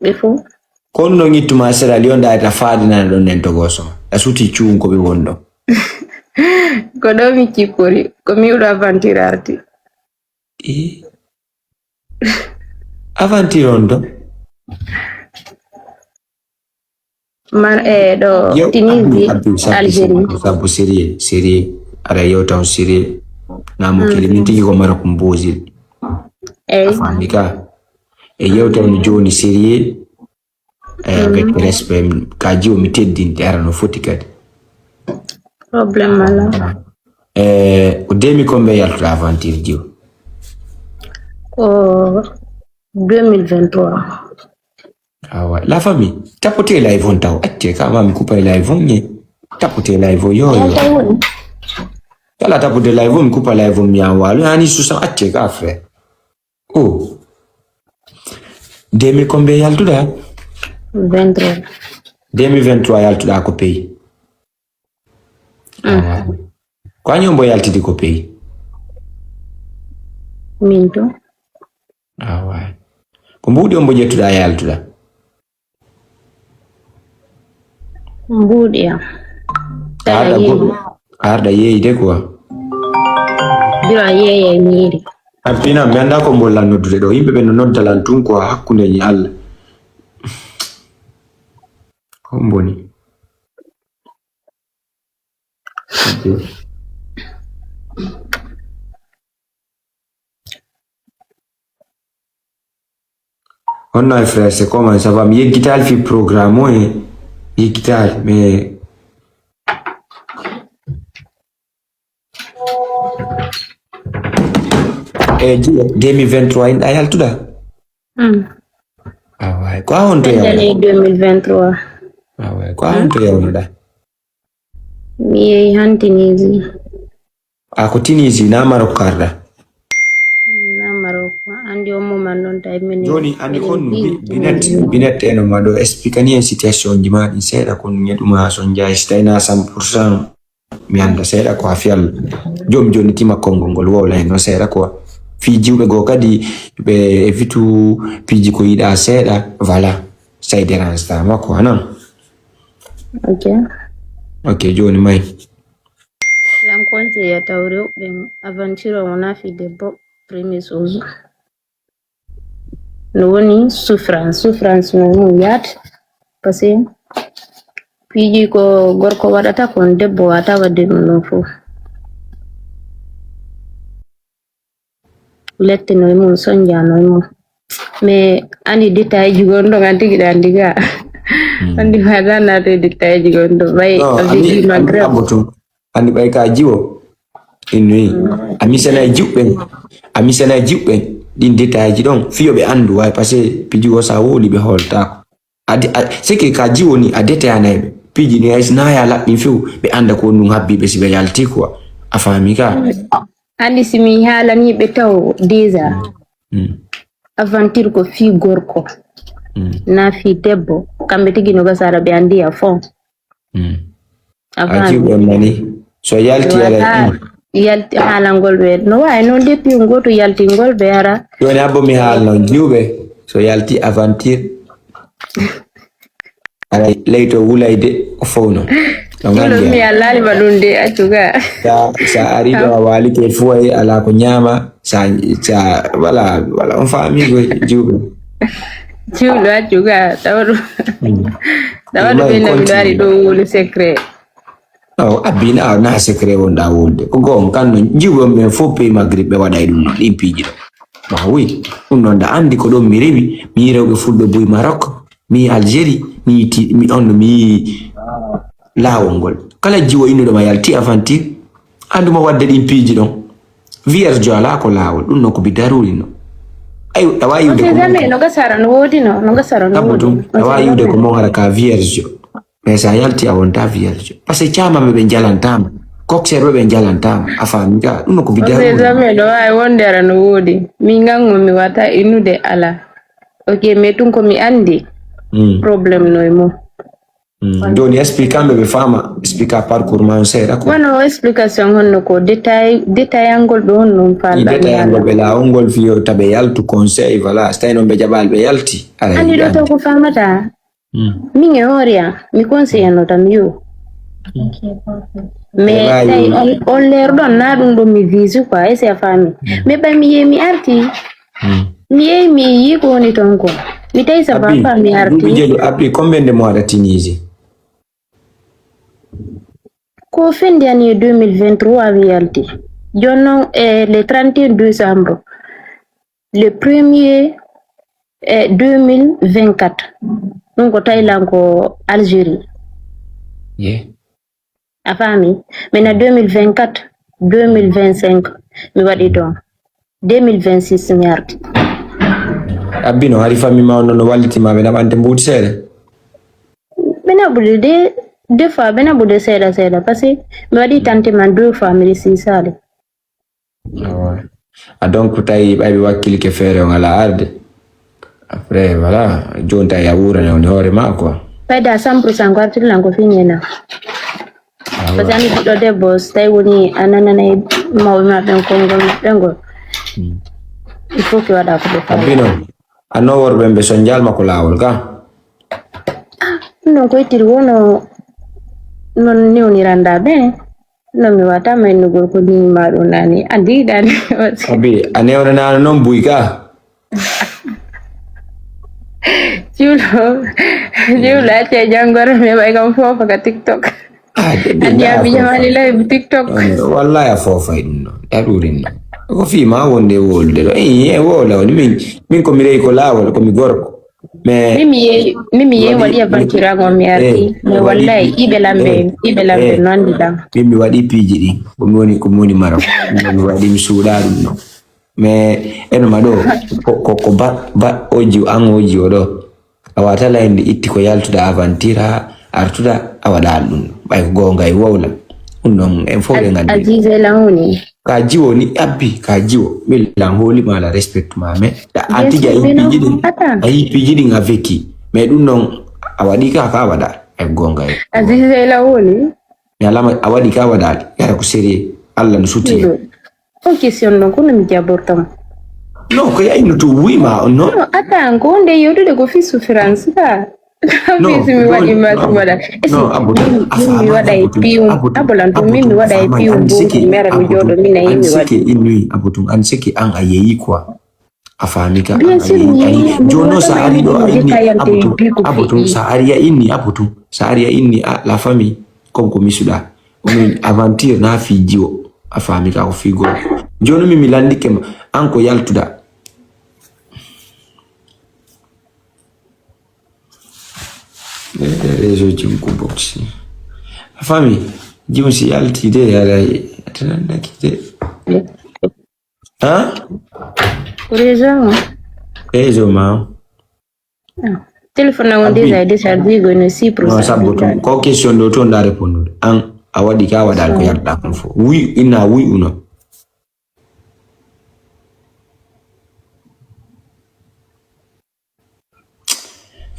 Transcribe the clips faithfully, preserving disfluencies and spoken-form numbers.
Ɓe fof. Kono no ngittu ma Sierra Leone ɗa eta faadinana ɗon nen Togo so a suti cuun ko ɓe won ɗo. Ko ɗo mi cippori, ko mi yiɗo aventure arti. Eh. Aventure on ɗo. Mar e ɗo Tunisie, Algérie. Sabbu sérieux, sérieux. Aɗa yewta on sérieux. Namo kiri min tigi ko Maroc mbosil. Eyyi. A faami ka. E yewtere mi jooni sérieux. E avec respect ka jiwo mi teddinte ara no foti kadi. Problème ala. E ko demi combien yaltuɗa aventure jiwo? Ko deux mille vingt-trois. Awa la famille, tapote live on taw acce ka ma mi kupa live on ye. Tapote live on yo yo. Kala tapote live on mi kupa live on mi an walu hani susan acce ka frère. Oh. Deux mille combien yaltuɗa? Vingt-trois. Deux mille vingt-trois yaltuɗa ko pays? Ko añi ombo yaltidi ko pays? Min to. Awa. Ko mbuɗi ombo ƴettuɗa yaltuɗa? Mbuɗi am. Arɗa yeeyde quoi. Biro a yeeyay miiri. Arfina mi annda ko mbollan noddude ɗo yimɓe ɓe no noddalan tun quoi hakkunde ñi Allah. Ko mboni? Honno e frère c'est comment ça va? Mi yeggitaali fi programme o e yeggitaali mais e jiya deux mille vingt-trois inɗa yaltuɗa? Awa ko a honto yawnuɗa? Deux mille vingt-trois. Awa ko a honto yawnuɗa? Mi yehi han Tunisie. A ko Tunisie na Maroc karɗa? Na Maroc. Andi on mo man non tawi minen. Joni andi kon binet binet eno ma ɗo explique ni en situation ji ma ɗin seeɗa kon ñeɗuma son jaay si tawi na cent pour cent. Mi annda seeɗa quoi fiyal joom joni tima konngol ngol wowla hen noon seeɗa quoi fii jiwɓe goo kadi ɓe e fitu piiji ko yiɗa seeɗa voilà ça dérange tama quoi non. Ok. Ok joni may. Lan conseil a taw rewɓe aventure o wona fii debbo premier chose. No woni souffrance souffrance no mum yaata parce que piiji ko gorko waɗata kon debbo wata wadde ɗum ɗon fof letteno e mum sonjano e mum mais andi détail ji gon ɗon an tigi ɗa andi ga andi wata nato e détail ji gon ɗo ɓay abiji ma grave Anndi ɓay ka jiwo. Innuyi. A misanay jiwɓe. A misanay jiwɓe. Ɗin détail ji ɗon fiyo ɓe anndu way parce que piji wo sa wowli ɓe hooltaako. Adi seke ka jiwo ni a deteyanay ɓe. Piji ni ay naya laɓɓin few ɓe annda ko ɗum habbi ɓe si ɓe yalti quoi. A faami ka. Anndi si mi haalanii ɓe taw déjà. Aventure ko fii gorko. Na fii debbo. Kamɓe tigi no gasara ɓe anndi à fond. A jiwɓe mani so yalti ara yalti haalangol ɓe no waawi noon depuis gooto yaltingol ɓe ara. Jooni abbo mi haalno jiwɓe so yalti aventure ara leyto wulayde o fof noon no ngannde mi allaali ma ɗum de accu ga sa ari ɗo a waalike fof ay alaa ko ñaama sa sa wala wala on faami ko jiwɓe jiwɗo accu ga tawa ɗum tawa ɗum ɓe nawi ɗo ari ɗo woni secret o abbina aw na secret wonɗa wolde ko goon kan no jiwɓe on ɓen fof pays magrib ɓe waɗay ɗum noon ɗin piiji ɗo ma wi ɗum noon ɗa anndi ko ɗon mi rewi mi yi rewɓe fulɓe buy maroc mi yi algérie mi yi ti mi on mi yi laawol ngol kala jiwo innuɗo ma yalti aventure annduma waɗde ɗin piiji ɗon vierge jo alaa ko laawol ɗum noon ko bi daruri no ay a wawi yiwde ko no gasara no woodi no no gasara no woodi a wawi yiwde ko mon ara ka vierge jo mais sa yalti a wonta vierge par ce que camaɓe ɓe jalantama coxeur ɓe ɓe jalantama a faami ga ɗum no ko bi daruri no wawi wonde ara no woodi min gango mi wata innude ala ok mais ɗum ko mi andi problème no e mum Mm. Joni explique kamɓe ɓe faama, explique parcours ma on seeɗa ko. Wano explication honno ko détail, détail angol ɓe honno on falɗa. Détail angol ɓe laawol ngol fiyo taɓe yaltu conseil, voilà. So tawi noon ɓe jaɓaali ɓe yalti. Aray, andi ɗo to ko famata. Mm. Min e hoore am, mi conseillano tan yo. Mm. Mais tawi on, on leer ɗon, na ɗum ɗo mi vise quoi, est-ce que a faami? Mm. Mais ɓay mi yehi mi arti. Mm. Mi yehi mi yii ko woni toon ko. Mi tawi ça va pas, mi arti. Duuɓi jelu abbi, combien de mois de Tunisie? Ko fin de année deux mille vingt-trois mi yalti. Jooni noon, e le trente et un décembre, le premier, e deux mille vingt-quatre. Ɗum ko Thaïlande, ko Algérie. Ye. A faami? Maintenant deux mille vingt-quatre, deux mille vingt-cinq, mi waɗi ɗoon. Deux mille vingt-six mi arti. Abbi no hari famille ma on no walliti ma ɓe naɓante mbuuɗi seeɗa? Ɓe naɓude de, des fois ɓe naɓude seeɗa seeɗa, parce que mi waɗi tante man deux fois, mi resi sale. Awa. A donc tawi ɓay ɓe wakkilike feere on alaa arde. Après, voilà, jooni tawi a wuurane woni hoore ma quoi. Fayda cent pour cent ko artirlan ko fini ena. Awa. Parce que ani ɓiɗɗo debbo, so tawi woni a nananay mawɓe ma ɓen konngol maɓɓe ngol. Hmm. Il faut que waɗa ko ɓe fawi. Abbi noon, a no worɓe ɓe so njalma ko laawol ka? Ah, ɗum noon ko ittiri wono noon newniranda ɓe. Non mi wata maynugol ko ni ma ɗum nani. Andi ɗani. Abi, a newnanaano noon buy ka? Jiwlo, jiwlo acce janngoro mi heɓay kam foofa ka TikTok. Ah, de, de, andi de, abi a foofa. Jamani live TikTok. Non, wallahi a foofay ɗum noon. A ɗuurin noon. Ko fii ma wonde e wowlude ɗo. Eh, eh, wowla woni min, min ko mi rewi ko laawol, ko mi gorko. Mais min mi yeeyi, min mi yeeyi waɗi, waɗi aventure am, mi arti. Eh, mais wallahi, iɓe lambe, eh, iɓe lambe, eh, no andi ɗam. Min mi waɗi piiji ɗi. Ko mi woni, ko mi woni Maroc. Min mi waɗi, mi suuɗa ɗum noon. Mais eno ma ɗo, ko, ko, ko ba, ba, oji, an oji o ɗo. A wata layde itti ko yaltuɗa aventure, ha artuɗa, a waɗa ɗum. Ɓay ko goonga e wowla. Ɗum ɗon, en fof ɓe nganndi. Aziza Lawni. Ka jiwo ni abbi, ka jiwo. Min lan hooli ma la respect ma, mais da an tigi a yi piiji ɗin. A yi piiji ɗin a veki. Mais ɗum ɗon, a waɗi ka, ka waɗa. Ay goonga e. Aziza Lawni. Mi alama a waɗi ka waɗaali. Yara ko sérieux. Allah no suti. On question ɗon, kono mi jaɓorto mo. Non, ko yayno to wuyma on, non? Non, attends, ko nde yewtude ko fii souffrance ka. Non, fii si mi waɗi ma si waɗa. Non, Abou, min, min mi waɗa e piiw. Abou, lan to min mi waɗa e piiw. An siki, mera mi jooɗo, min a yi mi waɗi. An siki, an a yeyi quoi. A faami ka? Bien sûr, mi yeyi. Jono sa ari ɗo a inni, Abou, sa ari a inni, Abou, sa ari a inni, ah, la famille, comme ko misuɗa. Onon aventure na fii jiwo. A faami ka ko fii gol. Jooni mi, mi landike ma. An ko yaltuɗa. Eh, réseau jim ko boxi. A faami? Jim si yalti de, yalay. Atanandaki de. Ha? Ko réseau o. Réseau ma o. Ah. Téléphone am o déjà e décharge, wiigo no six pour cent. Non, sabbo tun. Ko question ɗo toon ɗa répondude. An, a waɗi ka waɗal ko yarɗa kon fof. Oui, ina oui ou non?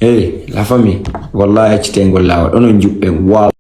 Hey, la famille. Wallahi, accitengol laawol. Onon juɓɓe. Wa-